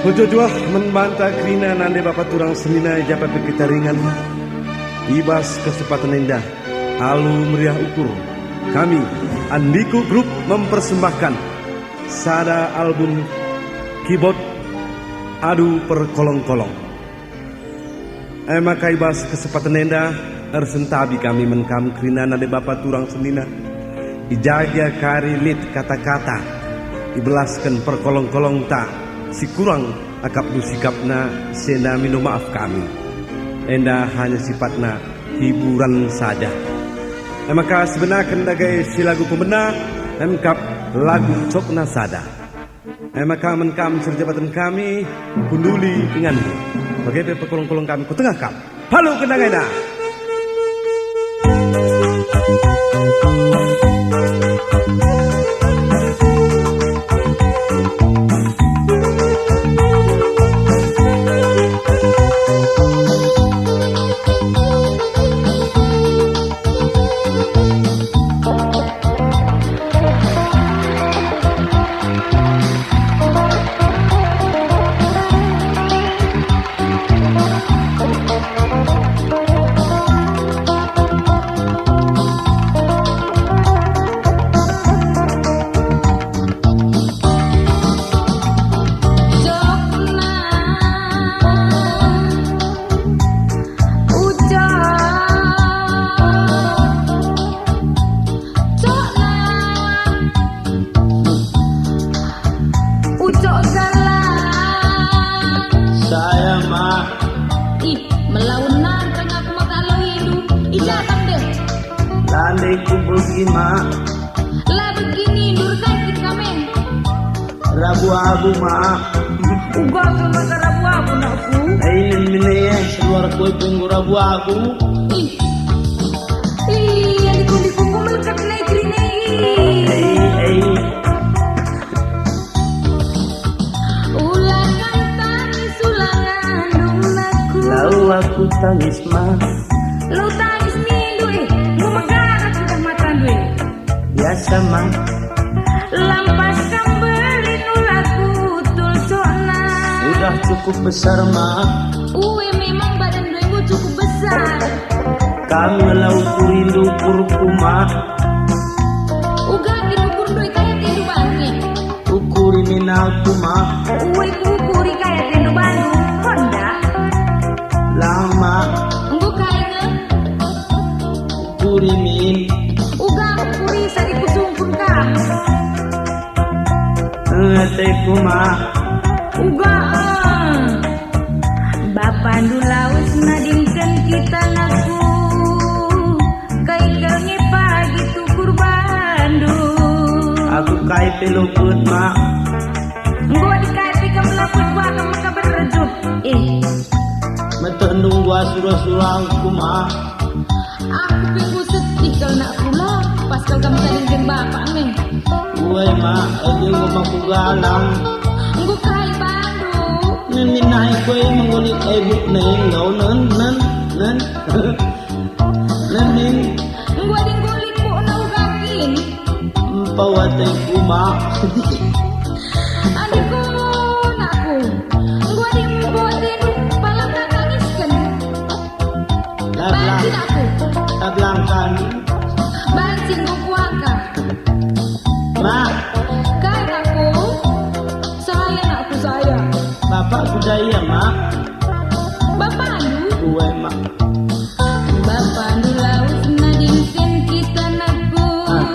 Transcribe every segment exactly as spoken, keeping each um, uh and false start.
Mejuah-juah man banta kerina nande bapa turang senina i ja pe kita ringan. I bas kesempaten enda, alu meriah ukur, kami, Andiko Group, mempersembahkan sada album keyboard, Adu Perkolong-kolong. E maka i bas kesempaten enda, ersentabi kami man kam kerina nande bapa turang senina. I ja gia kari lit kata-kata ibelasken perkolong-kolongta si kurang akapndu sikapna, si enda mindo maaf kami. Enda hanya sifatna hiburan saja. E maka sibenaken dage si lagu pemena, emkap lagu cokna sada. E maka man kam si erjabaten kami, kunduli inganndu. Bage pe perkolong-kolong kami ku tengah kam. Palu kendang enda. Cokna. Ucok galang. Saya, Mak. Ih, melaun nantang aku maka alo indu. Ijatang deh. Lande ku begi, Mak. La begini, ndur kai kin kame. Rabu-abu, Mak. Uga pe maka rabu-abu, nakku. Ainen mene, seluar koi penggo rabu-abu. Ih. Ih, liku-liku ku melekat negeri ne. Ei, ei. Ulakan tangis, ulangan, nakku. Lau aku tangis, Mak. Lau tangis nindu, eh. Enggo megarak sudah matandu, eh. Biasa, Mak. Lampas kam mbelin ula kutul cokna. Sudah cukup besar, Mak. Ue, memang badanndu enggo cukup besar. Kam nge la ukuri ndu ukurku, Mak. Uga kin ukurndu kai atendu bandu nge. Ukuri min aku, Mak. Ue, kuukuri kai atendu bandu. Honda. Lang, Mak. Enggo kai nge. Ukuri min. Uga ukuri sadi kusungkun kam. Ateku, Mak. Uga, eh. Bapandu lawes nadingken kita, nakku. Kai kal nge pagi tukur bandu. Aku kai pe luput, Mak. Enggo adi kai pe kam luput, uga kam maka berjuh. Eh. Meteh nunggu asura-surangku, Mak. Aku pe enggo sedih kal nakku, la pas kal kam tadingken bapa me. Ue, Mak, adi enggo maka galang. Enggo kai bandu. Nen minai kue menggulit ebuk nen, enggo nen, nen, nen. Nen, nen. Enggo adi nggulit bukna uga kin. Mpau ateku, Mak. Aduh, nakku. Enggo adi mpau atendu, palang tangisken. Tablang. Banci, nakku. Tablangkan. Banci enggo kuaka. Mak. Kai, nakku? Saya, nakku, saya. Bapakku daya, Mak. Bapandu? Ue, Mak. Bapandu lawes nadingken kita, nakku. Ah.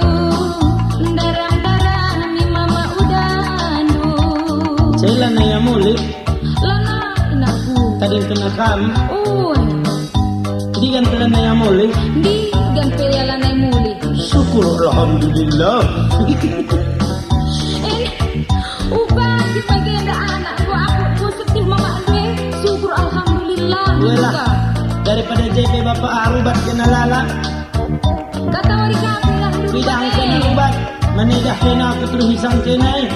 Ndaram-ndarami mama udandu. Cela naya mulih. Lanai, nakku. Tadingken kam. Ue. Ndigan pe lanai mulih. Ndigan pe ia lanai mulih. Syukur, alhamdulillah. Eh, uga kin bagenda anakku, aku enggo sedih mama ndu e. Syukur, alhamdulillah. Welah, uga. Daripada je pe bapa arubat kena lala. Kata wari kami lah dulu. Bidang kena ubat. Manidah kena aku terus isang kena, eh.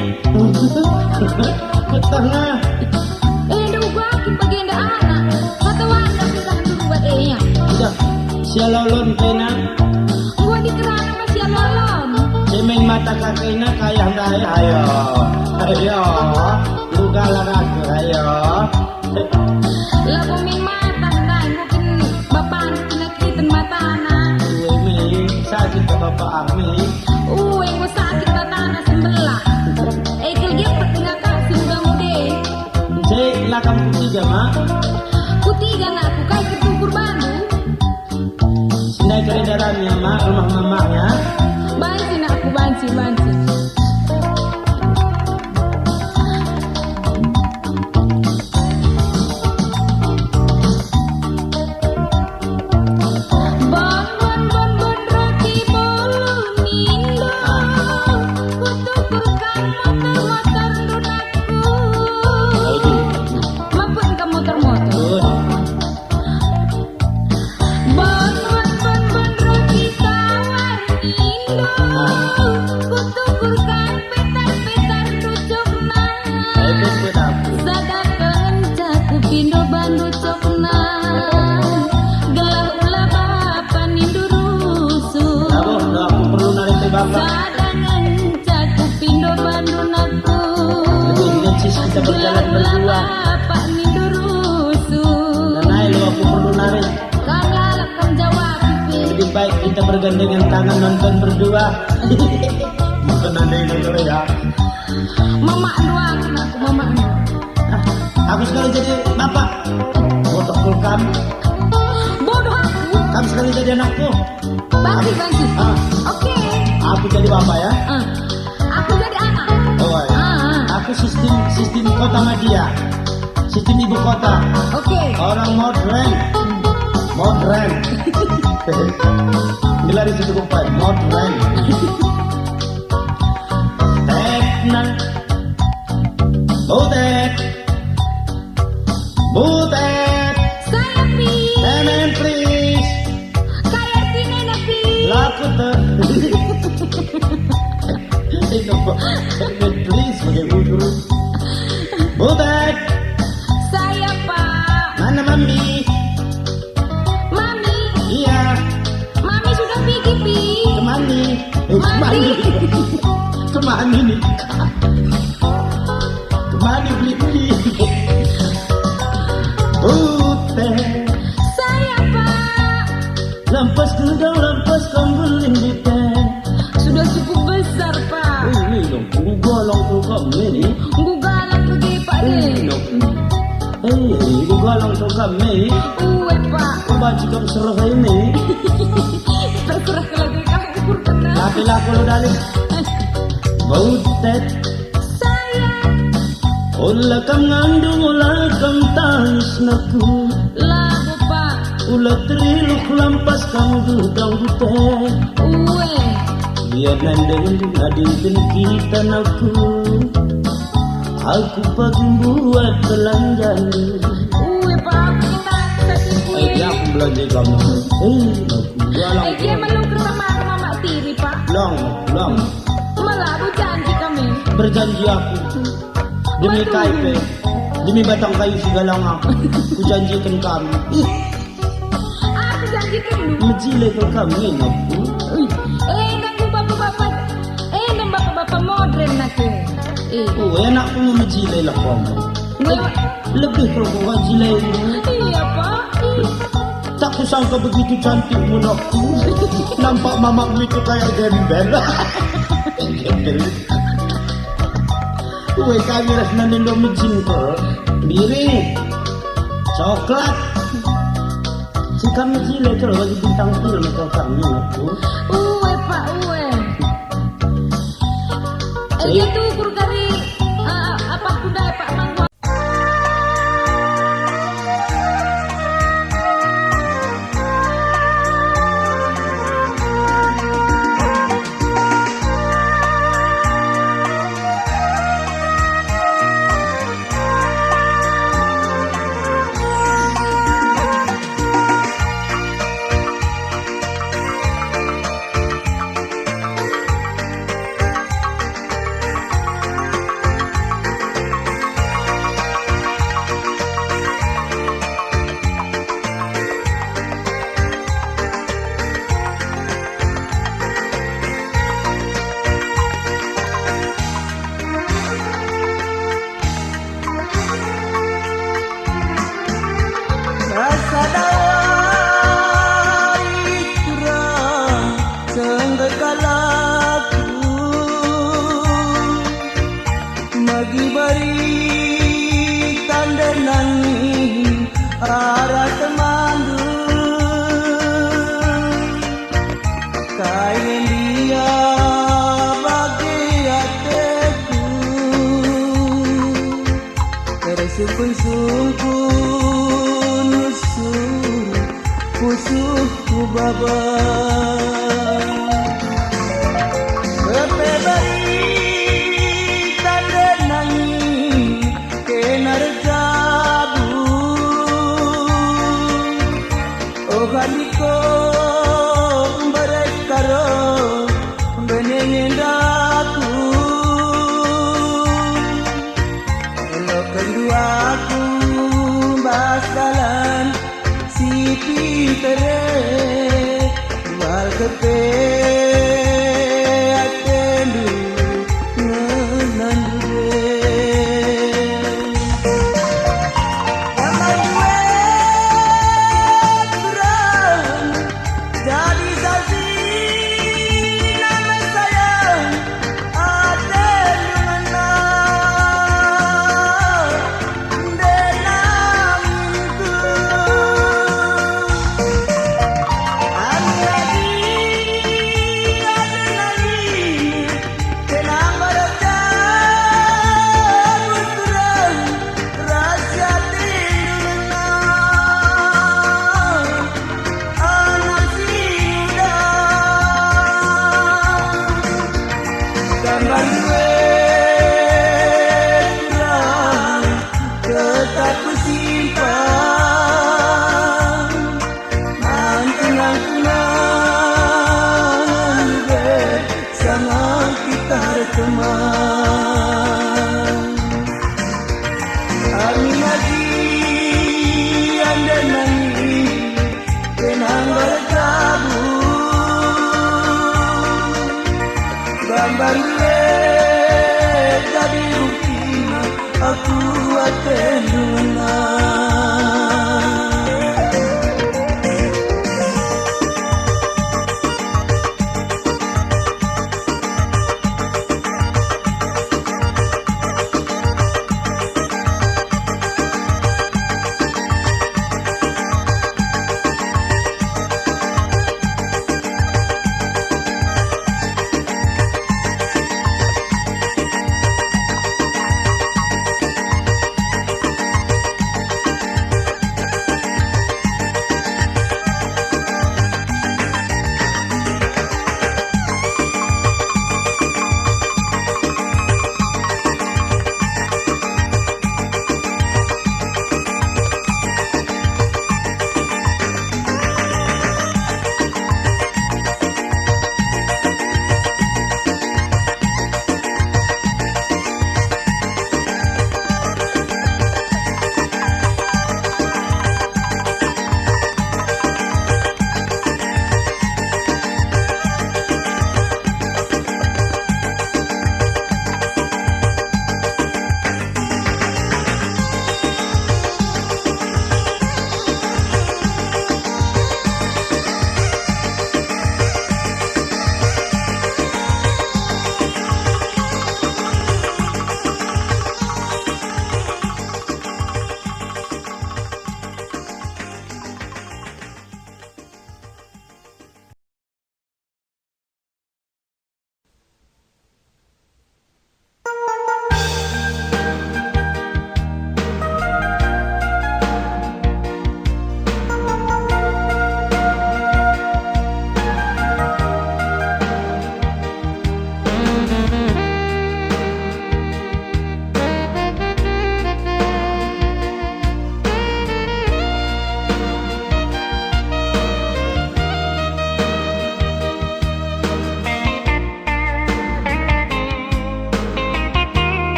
Petengah. Eh, nda uga kin bagenda anak. Kata wari kami lah dulu buat, eh, ya. Udah. Sialolon kena. Gua dikerana masih alon. Cemeng mata kakena kayah ndai. Ayo. Ayo. Galak aku, ayo. Labo min matah ndai, mungkin bapana penyakitan matana. Ue, mi, sakit ke bapak, ah, mi? Ue, enggo sakit matana sembelah. Eh, kel gepet denga kak si muda-muda. Cek, lakam kutiga, Mak? Kutiga, nakku, kai ketukur bandu? Sindai keredarannya, Mak, rumah mamanya. Banci, nakku, banci, banci. Bon, bon, bon, bon, roti bolu nindo. Kutukur kam motor-motor ndunakku. Aduh. Mapun kam motor-motor. Aduh. Bon, bon, bon, bon, roti tawar nindo. Kutukur kam petar-petar nducukna. Sada kenca kupindo bandu cokna. Gelah ula bapa nindu rusuh. Labo, labo, aku perlu narik pe bapa. Sada kenca kupindo bandu nakku. Lebih necis kita berjalan berdua. Gelah ula bapa nindu rusuh. Dan ayo, aku perlu narik. Kam lalap, kam jawab, Pipi. Lebih baik kita bergandengan tangan nonton berdua. Nonton nanti dulu ya. Mamakndu aku, nakku, mamakndu. Ah, aku sekali jadi bapak. Bodoh kal kam. Bodoh aku. Kam sekali jadi anakku. Banci, banci. Ah. Oke. Aku jadi bapak ya. Ah. Aku jadi anak. Oh, iya. Ah, ah. Aku sistem, sistem kota madya. Sistem ibu kota. Oke. Orang modern. Modern. Gelari si cukup baik. Modern. Tet, nah. Butet. Butet. Saya, Pi. Temen, please. Kai artina ena, Pi? Laku te. Ini apa? Ini please, pakai guru. Butet. Saya, Pak. Mana Mami? Mami. Iya. Mami sudah pigi, Pi. Kemani? Eh, Mandi. Kemani? Kemani nih? Kemani beli-beli? Butet. Saya, Pak. Lampas kedau, lampas kambulin dite. Sudah cukup besar, Pak. Ini dong, enggo galang tuh kam ini. Enggo galang tuh, Pak, ini. Ini dong. Eh, enggo galang tuh kam ini. Ue, Pak. Coba jika serah ini. Terserah kalau dia kamu ukur kena. Tapi lah kalau dari. Butet. Sayang. Ola kam ngandung, ola kam tangis nakku. Labo, Pak. Ola teriluh lampas kam duh dangdut e. Ue. Biar nandeng nadingken kita nakku. Aku pagi buat telanjang. Ue, Pak, aku minta sakit kue. Eh, dia aku belanja kamu. Eh, aku jualan. Eh, dia meluk sama aku, Mamak Tiri, Pak. Long, long. Malah aku janji kami. Berjanji aku. Demi kai pe? Demi batang kayu si galang aku. Kujanjiken kam. Ih. Aku janjiken lu. Mejile kal kam ngenok. Ih. Eh, nunggu bapak-bapak. Eh, nunggu bapak-bapak modern nake. Eh. Oh, enak ku mejile lah kom. Gue. Lebih kalau kau jile. Iya, Pak. Ih. Tak kusangka begitu cantikmu, nakku. Nampak mamakmu itu kayak gembel. Gembel. Kue kami ras nande ndo mejin kal. Biring. Coklat. Si kam mejile kal bagi bintang film kal kami, nakku. Ue, Pak, ue. Eh, iya tuh, kari, eh, apa kuda, Pak, manggo. Sungkun suru pusuhku baba. Kepe beri tanda nangi kena erjabu. O Haliko, mbarek karo beneng endaku. Elokenndu aku bas dalan si pinter e, wal kepe atendu ngenandu e. Jangan duet kurang jadi saksi nama sayang atendu ngena. Gambar duet kurang tetap kusimpan. Man kenang-kenangen be sanga kita erteman. Amin aji ande nangi kenang bertabu. Gambar le jadi buktina aku atendu ngena.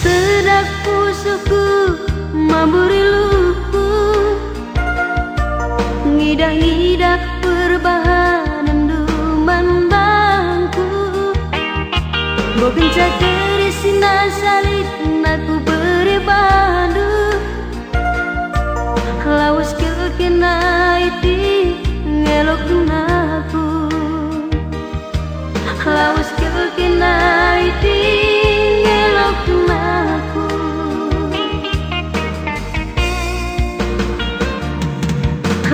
Sedak pusuhku mamburi luhku, ngidah-ngidah perbahanenndu man bangku. Enggo kenca teri sinda salib na kubere bandu. Lawes kal kena iti ngelokna aku. Lawes kal kena iti ngelokna aku.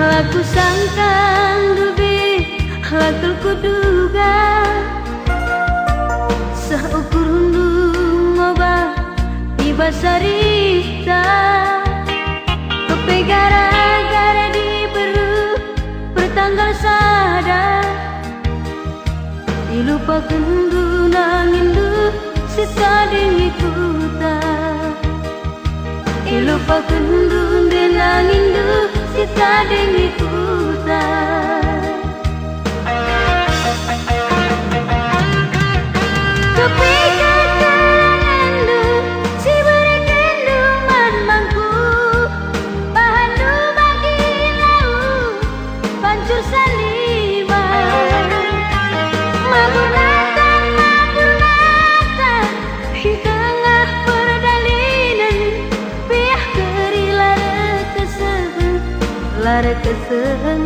La kusangka ndu be, la kal kuduga. Seh ukurndu ngobah i bas arihta, kepe gara-gara diberu pertanggal sada. Ilupakenndu nanginndu si tading i kuta. Ilupakenndu nde nanginndu si tading i kuta. Kepe keterangenndu si berekenndu man bangku, bahanndu bagi lau pancur saliman. Mabur natang, mabur natang, i tengah perdalinen, piah keri la erkesehen, la erkesehen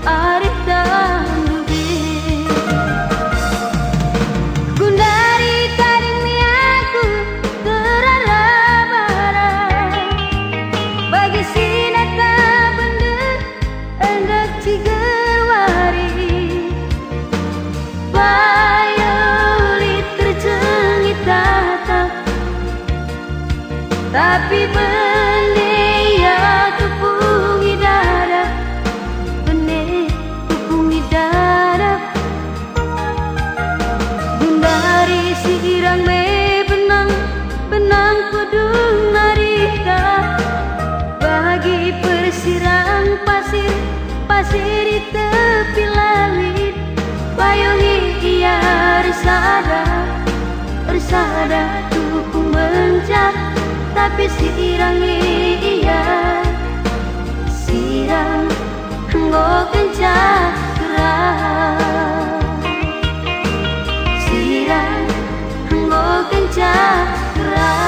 arihta ndu be. Gundari tading mi aku terarap-arap, bagi si nata bender, endek ciger wari. Payo lit terjengit tatap, tapi bene ia tupung i dadap, bene tupung i dadap. Gundari sirang me benang, benang pudung narihta. Bagi persirang pasir, pasir i tepi lawit. Payungi ia ersada, ersada tupung mencah, tapi sirangi ia, sirang enggo kenca kerah. Sirang enggo kenca kerah.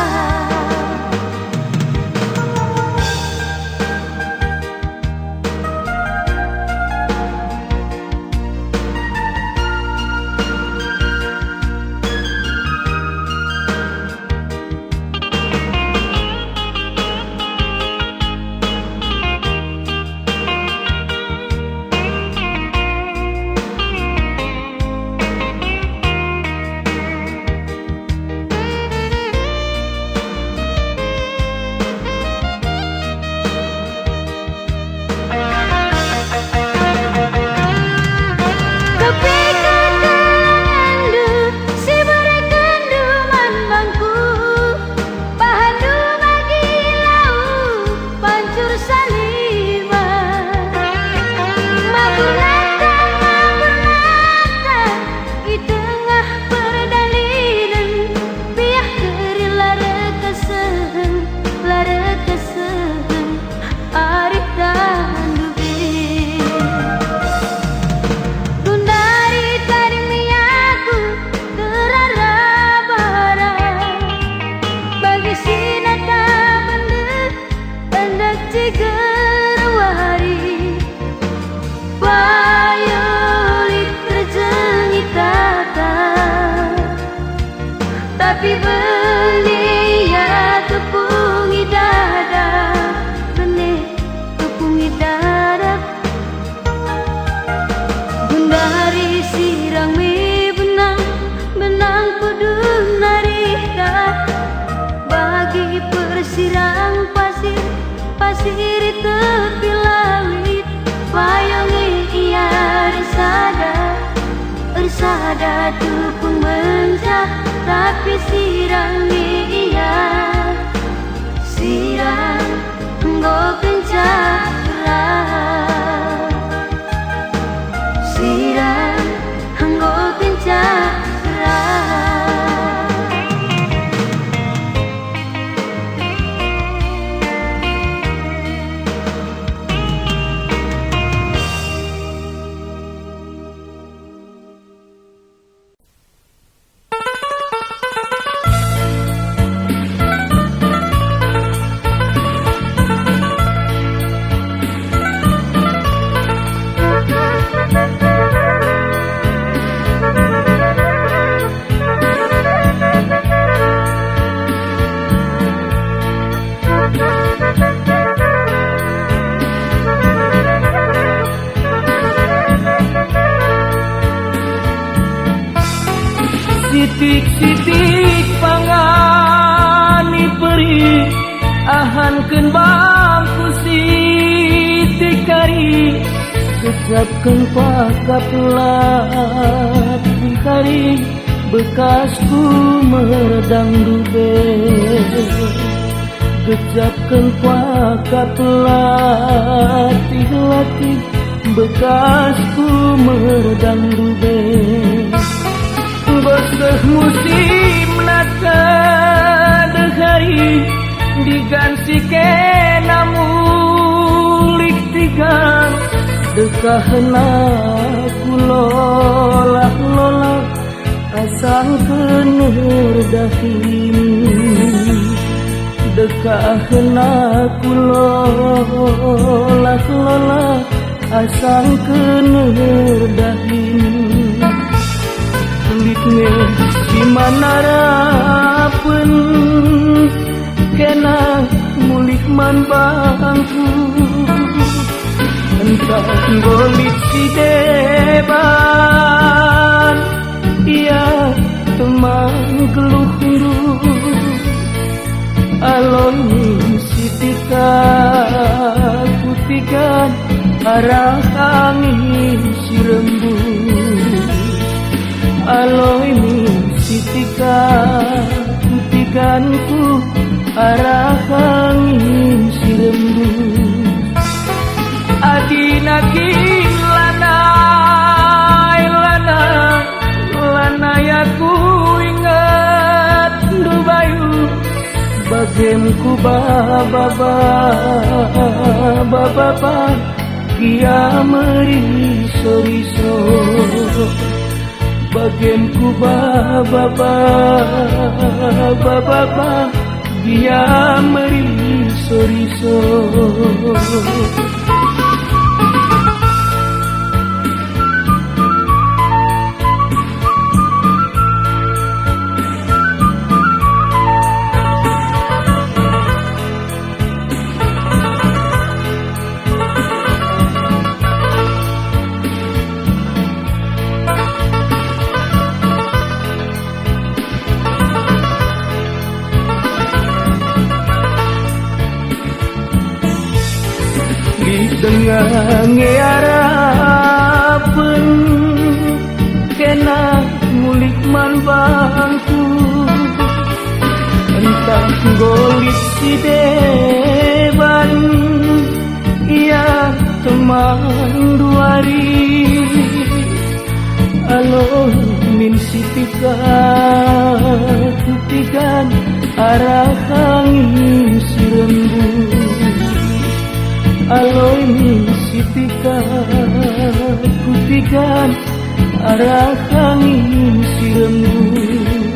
Kepe keterangenndu si berekenndu man bangku, bahanndu bagi lau pancur saliman. Mabur natang, mabur natang, i tengah perdalinen, piah keri la erkesehen, la erkesehen arihta ndu be. Gundari tading mi aku terarap-arap, bagi si nata bender, endek ciger wari. Payo lit terjengit tatap, tapi bene ia tupung i dadap, bene tupung i dadap. Gundari sirang me benang, benang pudung narihta. Bagi persirang pasir, pasir i tepi lawit, payungi ia ersada, ersada tupung mencah, tapi sirangi ia, sirang enggo kenca kerah. Sirang enggo kenca kerah. Sitik-sitik pangan iperi, ahanken bangku sitik kari, gejapken pakap latih kari, bekasku merdang ndube. Gejapken pakap latih-latih, bekasku merdang ndube. Enggo seh musim nata dehari, digan si kena mulik tigan, dekahna ku lolah-lolah, asangken erdahin. Dekahna ku lolah-lolah, asangken erdahin. Lit nge si man arapen, kena mulik man bangku. Ntah enggo lit si deban, ia teman geluhndu. Aloi min sitik aku tigan arah angin si rembus. Aloi min sitik aku tiganku arah angin si rembus. Adina kin lanai, lanai, lanai aku inget ndu bayu, bagem ku baba, baba, baba, gia meriso-riso. Bagem ku baba, baba, baba, gia meriso-riso. Lit denga nge arapen, kena mulik man bangku. Ntah enggo lit si deban, ia teman ndu ari. Aloi min sitik aku tigan arah angin si rembus. Aloi min sitik aku tigan arah angin si rembus.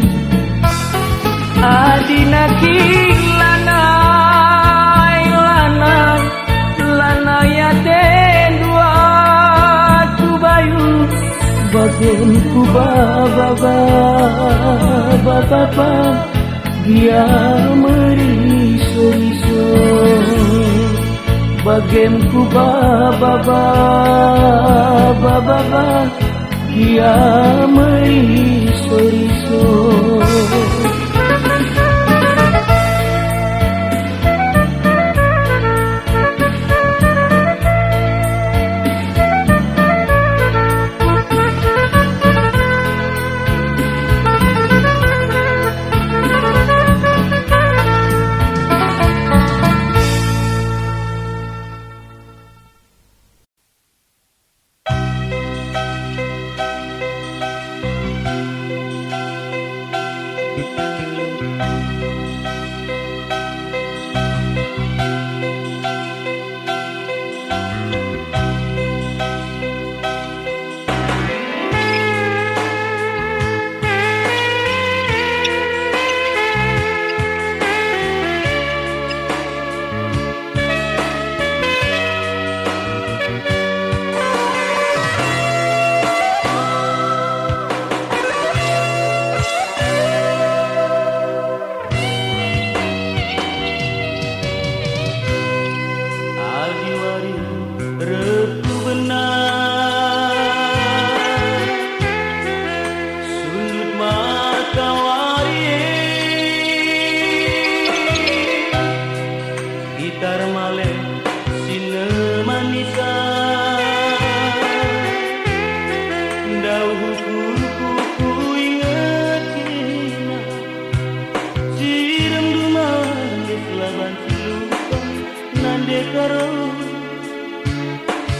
Adina kin lanai, lanai, lanai atendu aku bayu, bagem ku baba, baba, baba, gia meriso-riso. Bagem ku baba, baba, baba, gia meriso-riso.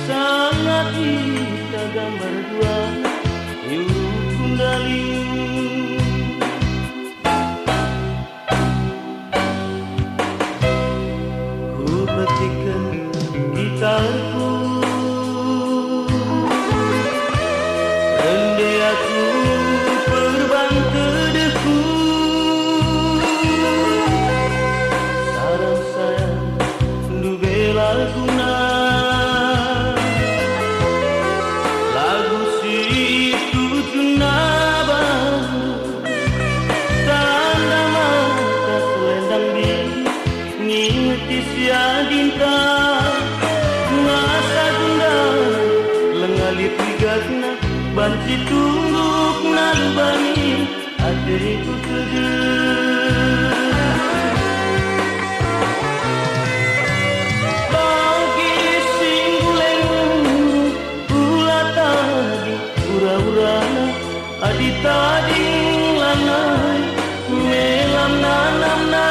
Sangat kita gambar dua, iuruhku ndaling. Kupetikken gitarku, rende aku perban tedehku. Saram sayang ndube laguna, lagu si tujunna bandu. Tanda mata selendang biru, ngingeti si adinta. Ngasa gundari, lenga lit rigatna, banci tungguk nalu bani ateku tedeh. Bagi si nggulengung, ula tading ura-urana, adi tading lanai melam nanamna.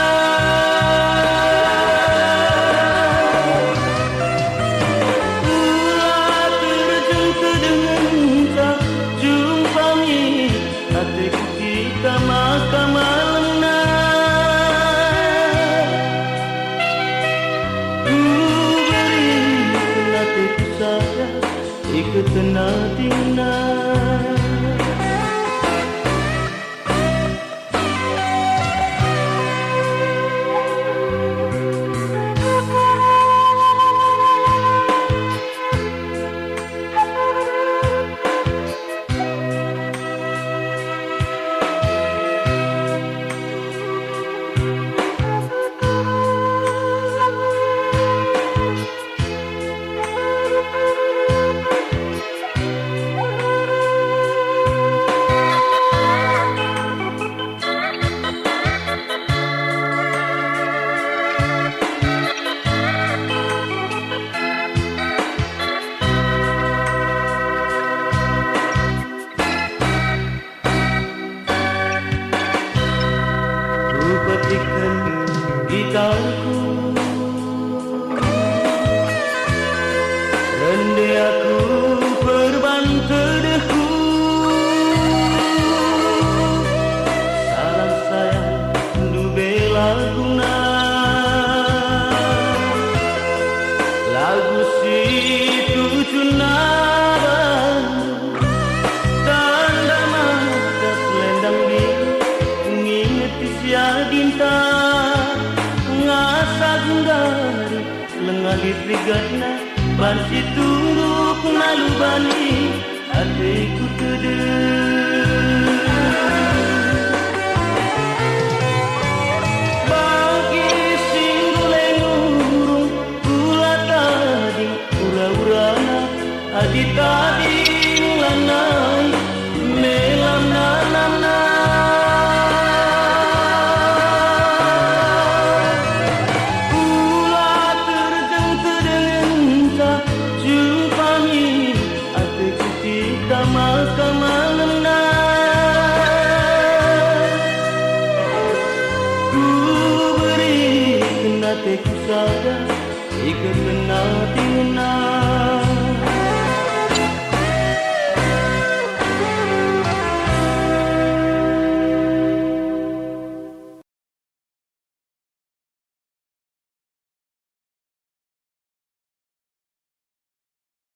Ula terjun kedengenca, jumpa min ateku kita maka malemna. Kuberiken ateku sada, iketen atina. Kupetikken gitarku, rende aku perban tedehku. Salam sayang ndube laguna, lagu si tujunna bandu. Tanda mata selendang biru, ngingeti si adinta. Ngasa gundari, lenga lit rigatna, banci tungguk nalu bani ateku tedeh.